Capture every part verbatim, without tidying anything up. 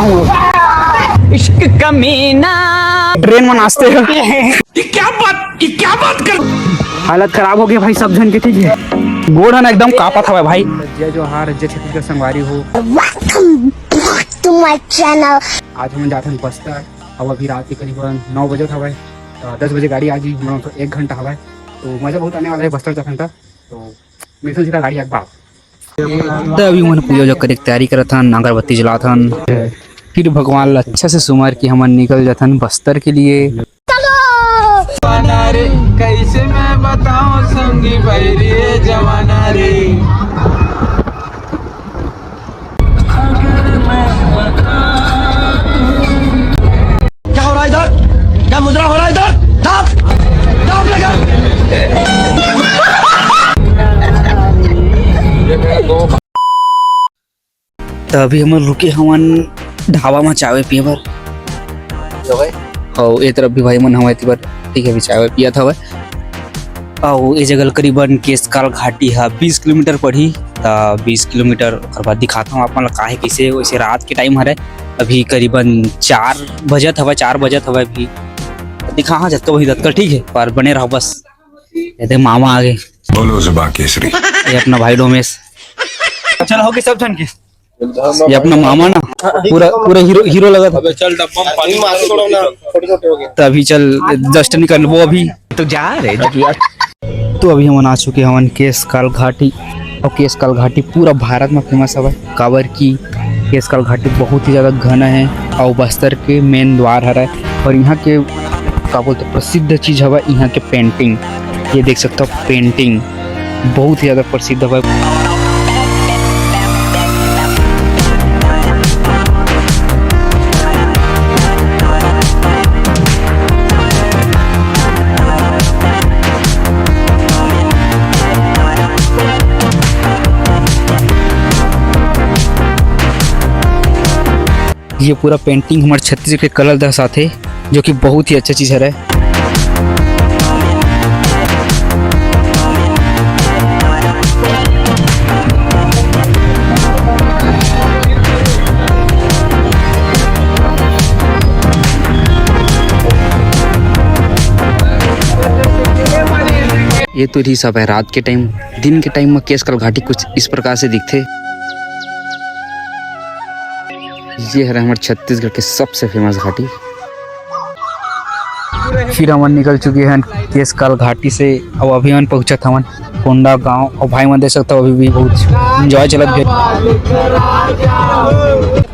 इश्क कमीना। ट्रेन में नाचते हैं। ये क्या बात, ये क्या बात कर। हालत खराब हो गई भाई सब झन के, ठीक है। गोड़ है ना एकदम कांपत हवय भाई। जय जोहार, जय छत्तीसगढ़ संगवारी हो। Welcome back to my channel। आज हम जाथन बस्तर। अब अभी रात के करीबन नौ बजत हवय, तो दस बजे गाड़ी आ जी, हम लोग तो एक घंटा हवय, तो मजा बहुत आने वाला है बस्तर जाथन त। तो मिलथन सीधा गाड़ी आगे। त अभी मन पूजा उजा करे के तैयारी करत हन, अगरबत्ती जलात हन। फिर भगवान ला अच्छा से सुमर के हमन निकल जाथन बस्तर के लिए। जमाना रे, कैसे मैं बताऊं संगी बैरी, ये जमाना रे। क्या हो रहा है इधर? क्या मुजरा हो रहा है इधर? दाब! दाब लगा! त अभी हमन रुके हवन ढाबा म चाय पिए बर। अउ ए तरफ भी भाई मन हवय, एती बर ठीक है, अभी चाय पियत हवय। अउ ए जगह करीबन केसकाल घाटी ह बीस किलोमीटर पड़ही। त बीस किलोमीटर ओकर बाद दिखात हूँ आप मन ला का हे, कइसे, वैसे रात के टाइम हरे, अभी करीबन चार बजत हवय, चार बजत हवय अभी। दिखा हाँ, जतका वही ततका ठीक है, पर बने रहो बस। ये देख मामा आ गए। बोलो जुबान केसरी। ये अपना भाई डोमेश। चल हो गए सब झन के। ये अपना मामा ना पूरा पूरा हीरो हीरो लगा था। अबे चल डब्बा में पानी मार के थोड़ा ना, छोटे छोटे हो गए। तो अभी चल जस्ट निकल वो अभी। तो जा रे। तो अभी हमन आ चुके हवन केसकाल घाटी। और केसकाल घाटी पूरा भारत में फेमस हवय, काबर कि केसकाल घाटी बहुत ही ज्यादा घना है और बस्तर के मेन द्वार हरय। और यहाँ के का बोलते प्रसिद्ध चीज हवय यहाँ के पेंटिंग। ये देख सकते हो पेंटिंग बहुत ही ज्यादा प्रसिद्ध हवय। ये पूरा पेंटिंग हमर छत्तीसगढ़ के कला ल दर्शाथे, जो कि बहुत ही अच्छा चीज हरे। ये तो रही सब है रात के टाइम। दिन के टाइम में केसकाल घाटी कुछ इस प्रकार से दिखथे। ये हरे हमर छत्तीसगढ़ के सबसे फेमस घाटी। फिर हमन निकल चुके हन केसकाल घाटी से। अब अभी हमन पहुंचत हवन कोंडागांव। और भाई मन देख सकते हो अभी भी बहुत एंजॉय चलत हे।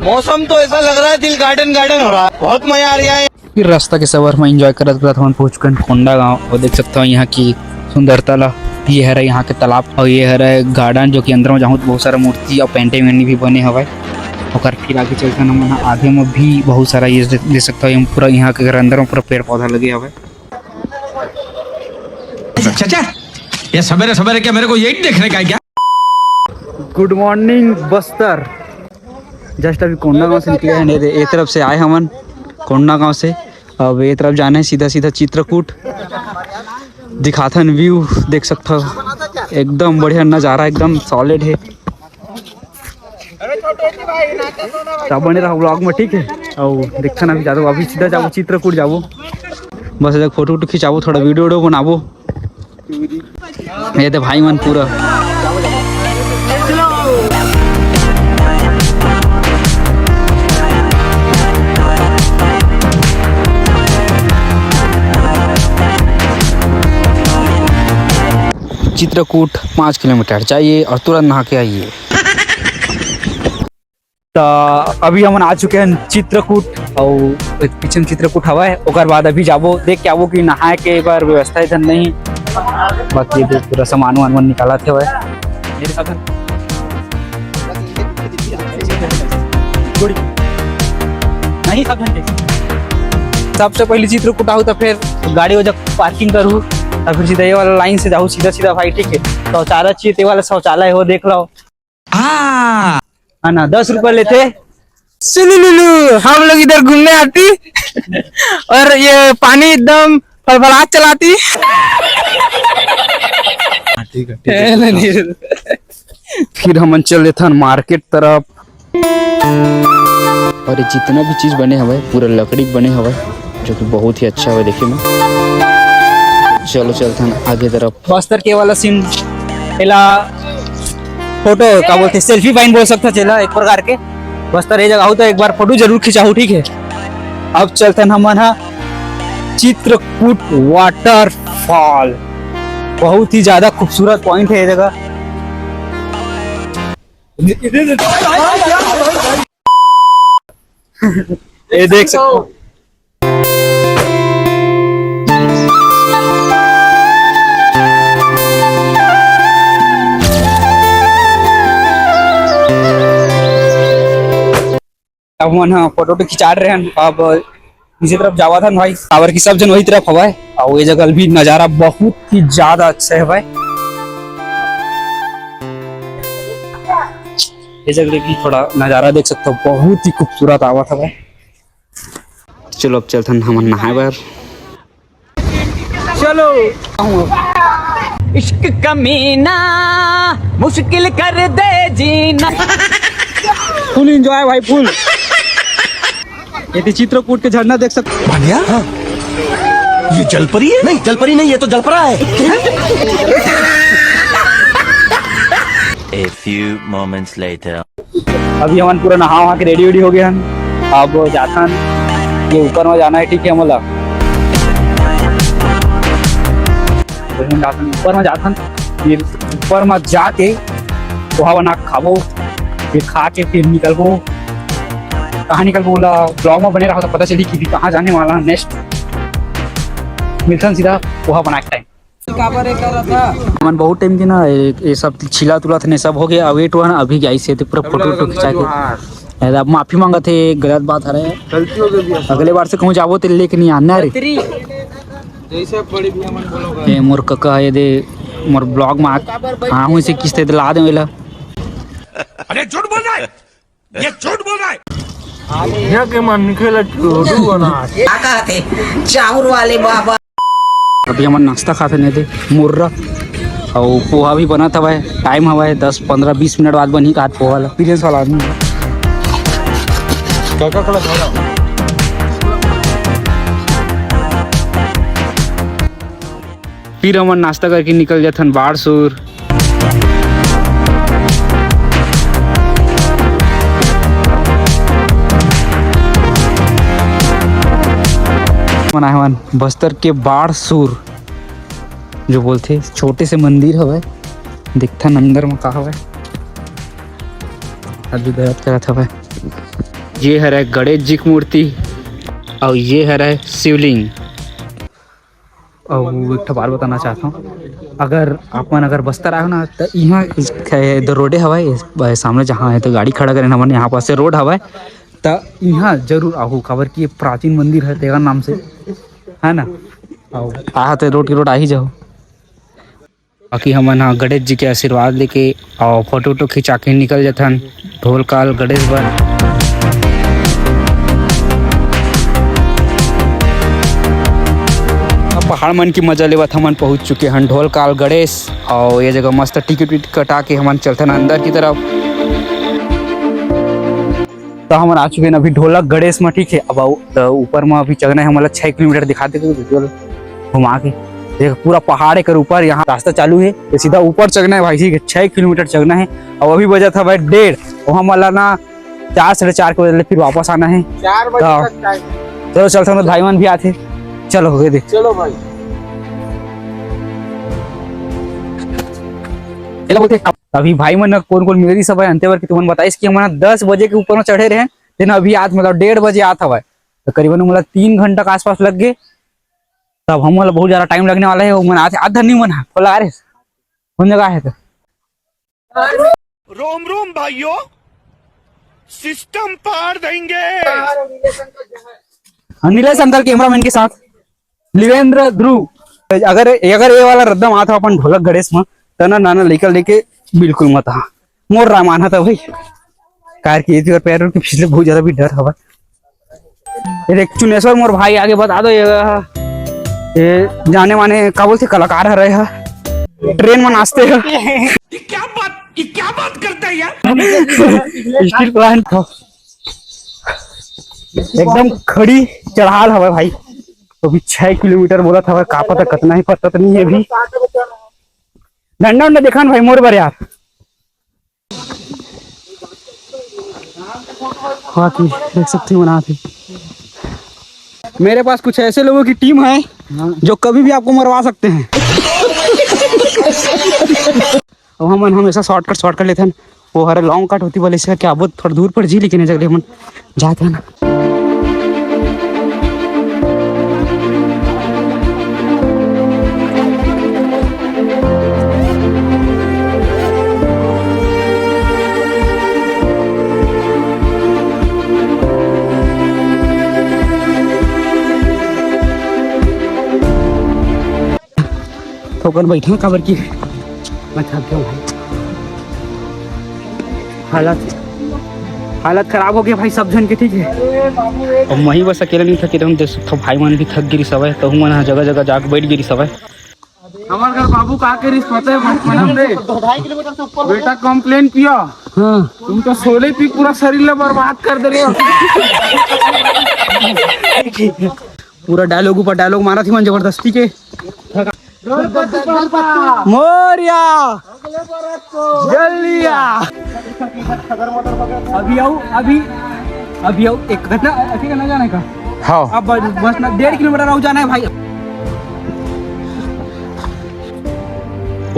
मौसम तो ऐसा लग रहा है दिल गार्डन गार्डन हो रहा है, बहुत मजा आ रहा है। फिर रास्ता के सफर में एंजॉय करत करत हमन पहुंच गए कोंडागांव। और देख सकते हो यहाँ की सुंदरता ला। ये हरे यहाँ के तालाब और ये हरे गार्डन, जो कि अंदर में जाहूँ तो बहुत सारा मूर्ति और पेंटिंग वेंटिंग भी बने हवय। ओकर फिर आगे चलथन हमन ह, आगे में भी बहुत सारा ये दे, दे सकता हूँ, पूरा यहाँ के घर अंदर में पूरा पेड़ पौधा लगे हवय। चाचा, ये सवेरे सवेरे क्या मेरे को यही देखने का है क्या? गुड मॉर्निंग बस्तर। जस्ट अभी कोंडागांव से निकले हैं, ये तरफ से आए हमन कोंडागांव से। अब ये तरफ जाना है सीधा सीधा चित्रकूट। दिखाथन व्यू, देख सकथव एकदम बढ़िया नजारा, एकदम सॉलिड है। त बने रहो व्लॉग में, ठीक है। और देखथन अभी जाबो, अभी सीधा जाबो चित्रकूट जाबो। बस एक फोटो वोटो खिंचाबो, थोड़ा वीडियो वीडियो बनाबो। ये दे भाई मन पूरा। चित्रकूट पाँच किलोमीटर जाइए और तुरंत नहा के आइए। त अभी हमन आ चुके हैं चित्रकूट, और एक पीछे में चित्रकूट हवा है। ओकर बाद अभी जाबो, देख के आबो कि नहाए के एक बार व्यवस्था है धन नहीं। बाकी ये देख पूरा सामान वामान निकालत हवय। मेरे साथ नहीं, सब झन के। सबसे पहले चित्रकूट आहू, तो फिर गाड़ी वजह पार्किंग करू, और फिर सीधा ये वाला लाइन से जाऊ सीधा सीधा भाई, ठीक है। शौचालय चाहिए, ते वाला शौचालय हो, देख लो। हाँ। है ना, दस रुपए लेते। सुलुलुलु, हम लोग इधर घूमने आती और ये पानी एकदम फलफलात चलाती। हाँ, ठीक है, ठीक है। नहीं, नहीं। फिर हमन चल देथन मार्केट तरफ। और ये जितना भी चीज बने हवय, पूरा लकड़ी के बने हवय, जो कि बहुत ही अच्छा हवय देखे में। चलो चलथन आगे तरफ। बस्तर के वाला सीन, एला फोटो का बोलथे, सेल्फी पॉइंट बोल सकथो जेला एक प्रकार के। बस्तर ये जगह हो तो एक बार फोटो जरूर खिंचाहू, ठीक है। अब चलथन हमन हा चित्रकूट वाटरफॉल, बहुत ही ज्यादा खूबसूरत पॉइंट है ये जगह। ये देख सकते हो। अब मन ह फोटो वोटो खिंचात रहे हन। अब दूसरी तरफ जावत हन भाई, काबर कि सब जन वही तरफ हवय। और ये जगह भी नजारा बहुत ही ज्यादा अच्छा है भाई। ये जगह भी थोड़ा नजारा देख सकते हो, बहुत ही खूबसूरत आवत हवय। चलो अब चलथन हमन नहाए बर। चलो। इश्क कमीना, मुश्किल कर दे जीना। फुल एंजॉय भाई, फुल। ये तो चित्रकूट के झरना देख सकते। भालिया? हाँ। ये जलपरी है? नहीं, जलपरी नहीं, ये तो जलपरा है। A few moments later. अभी हमन पूरा नहा वहा के रेडी वेडी हो गए हन। अब जाथन, ये ऊपर में जाना है, ठीक है, हमला। फिर हम जाथन, ऊपर में जाथन, फिर ऊपर में जाके पोहा बना के खाबो, फिर खा के फिर निकलबो। कहाँ निकलबो बोला, ब्लॉग में बने रहो तो पता चली कि भी कहाँ जाने वाला नेक्स्ट। मिलथन सीधा पोहा बना के टाइम। काबर ये कर रहा था? मन बहुत टाइम के ना, ये, ये सब छिला तुला थने सब हो गया। अब वेट हुआ ना, अभी आई से तो पूरा फोटो वोटो खिंचा के। अरे, अब माफी मांगत हे, गलत बात हरे। गलती हो गई भैया। अगले बार से कहूँ जाबो तो लेके नहीं आना रे। जैसे बड़ी भैया मन बोलो। ए मोर कका है दे, मोर ब्लॉग में आ, हाँ हूँ इसे किस्ते दिला दे मेला। अरे झूठ बोल रहा है। ये झूठ बोल रहा है। यहाँ के मनखे ला चोरू बना। का कहत हे? चाउर वाले बाबा। अभी हमन नाश्ता खात हन, दे मुर्रा अउ पोहा भी बनत हवय। टाइम हवय दस, पंद्रह, बीस मिनट बाद बनही, कहत पोहा ला। एक्सपीरियंस वाला आदमी। काका कला खाना। फिर हमन नाश्ता करके निकल जाथन बारसूर। मन आए हवन बस्तर के बारसूर, जो बोलथे छोटे से मंदिर हवय। देखथन अंदर म का हवय, अभी गलत करत हवय। ये हरय गणेश जी के मूर्ति, अउ ये हरय शिवलिंग। अउ एक ठो बात बताना चाहत हूँ, अगर आप मन अगर बस्तर आए हो ना, तो यहाँ एक ठे इधर रोडे हवय, इस, सामने जहाँ है तो गाड़ी खड़ा करें हमन, यहाँ पास से रोड हवय, तो यहाँ जरूर आहू, काबर कि ये प्राचीन मंदिर है तेरा नाम से, है ना? अउ आहा तो रोड के रोड आ ही जाओ। बाकी हमन ह गणेश जी के आशीर्वाद लेके अउ फोटो वोटो खिंचा के निकल जथन ढोलकाल गणेश बर। अब पहाड़ मन की मजा लेवत हमन पहुंच चुके हन ढोलकाल गणेश, अउ ये जगह मस्त टिकट विकट कटा के हमन चलथन अंदर की तरफ। तो हमन आ चुके हैं अभी ढोलक गणेश में, ठीक है। अब आऊ, तो ऊपर में अभी चघना है, हमला छः किलोमीटर दिखा देते तो घुमा के देख, पूरा पहाड़ एकर ऊपर, यहाँ रास्ता चालू है, तो सीधा ऊपर चघना है भाई, ठीक है, छः किलोमीटर चघना है। अब अभी बजत हवय डेढ़, तो हमला ना चार, साढ़े चार के बजे ले फिर वापस आना है। चार बजे तो तक टाइम। चलो चलते हैं, भाई मन भी आते, चलो हो गए देख। चलो भाई। चलो बोलते हैं, अभी भाई मन कोन कोन मिलरी सब है, अंते बर के तुमन बताइस कि हमन दस बजे के ऊपर में चढ़े रहे, तेन अभी आत मतलब डेढ़ बजे आत हवय, तो करीबन मोला तीन घंटा के आसपास लग गए। तब हम वाला बहुत ज्यादा टाइम लगने वाला है। वो मन आते आधा नहीं मन है, खोला रे, कौन जगह है तो? रोम रोम भाइयों, सिस्टम पार देंगे। हाँ, नीलेश अंकल कैमरामैन के साथ लिवेंद्र ध्रुव। अगर अगर ये वाला रद्दा माथा अपन ढोलक गणेश में, तो ना नाना लइका लेके बिल्कुल मत आ। मोर रामायण था भाई, कार की एक पैर के पिछले बहुत ज्यादा भी डर हवा। ये देख चुनेश्वर मोर भाई आगे बता दो, ये, ये जाने माने का बोलते कलाकार हरे हा, ट्रेन में नाचते हैं। ये क्या बात, ये क्या बात करता है यार? स्टील प्लांट था। एकदम खड़ी चढ़ाल हवय भाई। तो अभी छह किलोमीटर बोलत हवय, का पता कतना ही, पता तो नहीं है अभी। डंडा उंडा देखा न भाई मोर बर यार। बाकी देख सकते हो, मना थे। मेरे पास कुछ ऐसे लोगों की टीम है जो कभी भी आपको मरवा सकते हैं। अब हमन हमेशा शॉर्टकट शॉर्टकट लेथन। वो हरे लॉन्ग कट होती वाले से क्या बहुत थोड़ा दूर पड़ जी, लेकिन ए जगह हमन जात हन। थोकन बैठा, काबर की मैं थक गया हूँ भाई। हालत, हालत खराब हो गया भाई सब झन के, ठीक है। अब मैं ही बस अकेला नहीं थके रहूँ, देख सकथो भाई मन भी थक गिरी सवय, तो मन ह जगह जगह जाके बैठ गिरी सवय। हमार घर बाबू का के रिस पता है, मत मनम रे। बेटा कंप्लेन किया। हाँ। तुम तो सोले पी पूरा शरीर ला बर्बाद कर दे रहे हो। पूरा डायलॉग ऊपर डायलॉग मारा थी मन जबरदस्ती के। मोरिया जल्दी आ। अभी आओ, अभी, अभी आओ। एक घंटा अभी करना जाने का। हाँ। अब बस, बस ना डेढ़ किलोमीटर और जाना है भाई।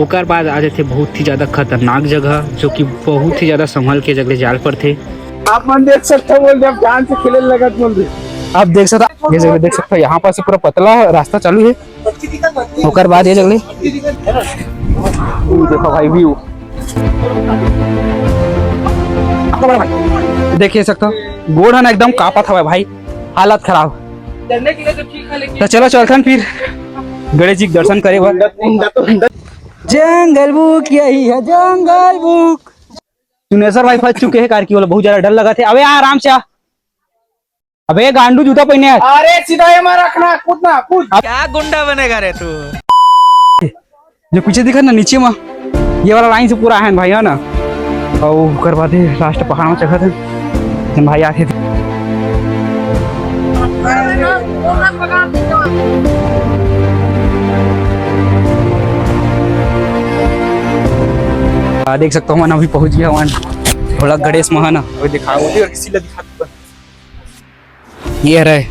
ओकर बाद आ जाथे बहुत ही ज्यादा खतरनाक जगह, जो कि बहुत ही ज्यादा संभल के जगह जाल पड़थे। आप मन देख सकते हो, बोल रहे, आप जान से खेले लगत बोल रहे। आप देख सकते हो, ये जगह देख सकते हो, यहाँ पर से पूरा पतला रास्ता चालू है। ओकर बाद ये जगह, देखो भाई व्यू, देखिए सकते हो, गोड़ है ना एकदम कांपत हवय भाई, हालत खराब। तो चलो चलथन फिर गणेश जी के दर्शन करे बर। जंगल बुक यही है, जंगल बुक। सुनेश्वर भाई फंस चुके हैं, कार की बोला बहुत ज्यादा डर लगा थे। अबे आ, आराम से आ। अबे गांडू जूता पहने है। अरे सीधा ये मार रखना, कूदना, कूद। क्या गुंडा बनेगा रे तू? जो पीछे दिखा ना नीचे में, ये वाला लाइन से पूरा है भाई, है ना। और ओकर बाद लास्ट पहाड़ में चढ़त है भाई, आके आ, देख सकते हो, हमन अभी पहुंच गया हवन ढोलक गणेश महाना। अभी दिखाओ, और किसी ला दिखा दो। ये रहे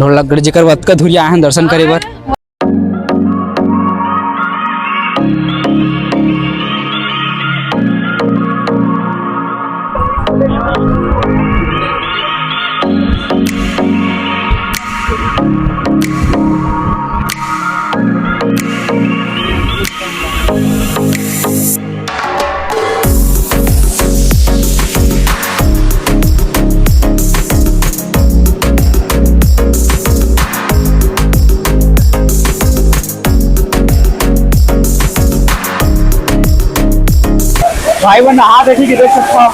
ढोलक गणेश, जेकर अतका धुरिया आए हैं दर्शन करे बर। भाई मन नहा देखी कि देख सकता हूँ।